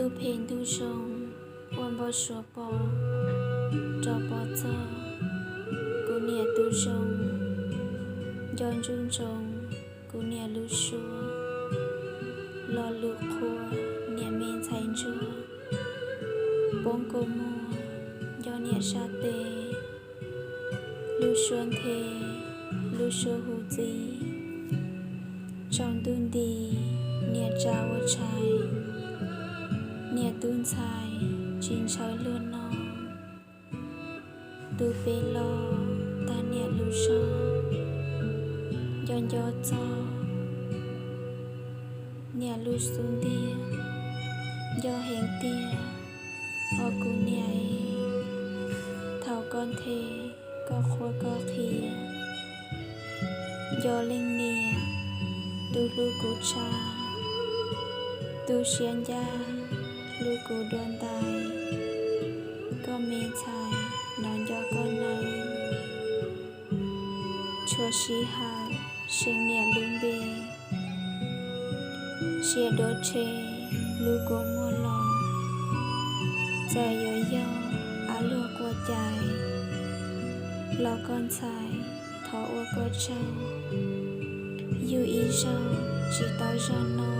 Ntuj phem ntuj zoo, ua npau suav pom rov pom txog. Kuv niam tus zoo, nco ntsuj ntsoov kuv niam lub suab. Lo lus qhuas niam me ntxhais ntsuag, poob kua muag nco niam sab tes. Lub suab nthe, lub suab hu txiv, tsaus ntuj nti niam tsa ua tshais. Niam tub ntxhais tsis ntshaw luag no, tus pem los tag niam lub zog. Nco nco txog niam lub xub ntiag, nco heev tiag os kuv niam. Thaum koj nthe, koj qhuab koj qhia, nco leej niam tus hlub kuv tshaj, tu siab ncaj hlub kuv dua ntais. Koj me ntxhais hnov nco koj nawb. Tshuav sij hawm seem niam lub npe, siav dua tshe lub kua muag los. Txawm yuav yog av luag qua cai, los koj ntxhais thov ua koj tsaug. Yug ib zaug tsis tau zog no,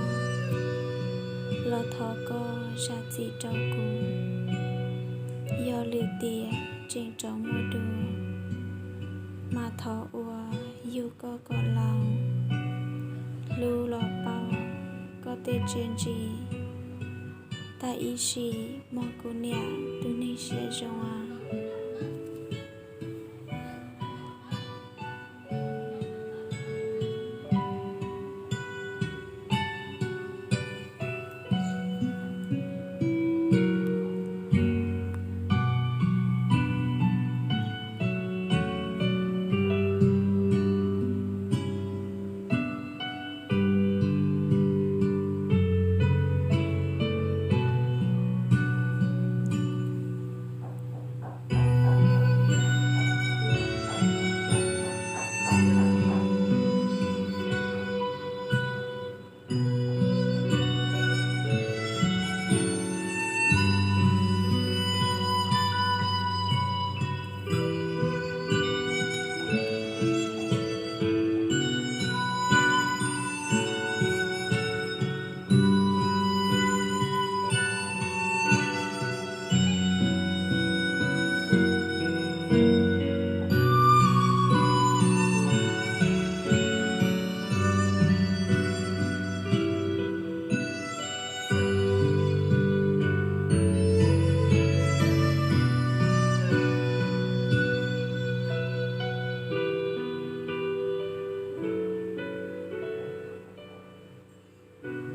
los thov koj zam txim rau kuv. Yog lwm tiam tseem rov muaj dua, mas thov ua yug koj kom laus. Hlub los paub koj tej txiaj ntsig, tag ib sim muag kuv niam tus neeg siab zoo.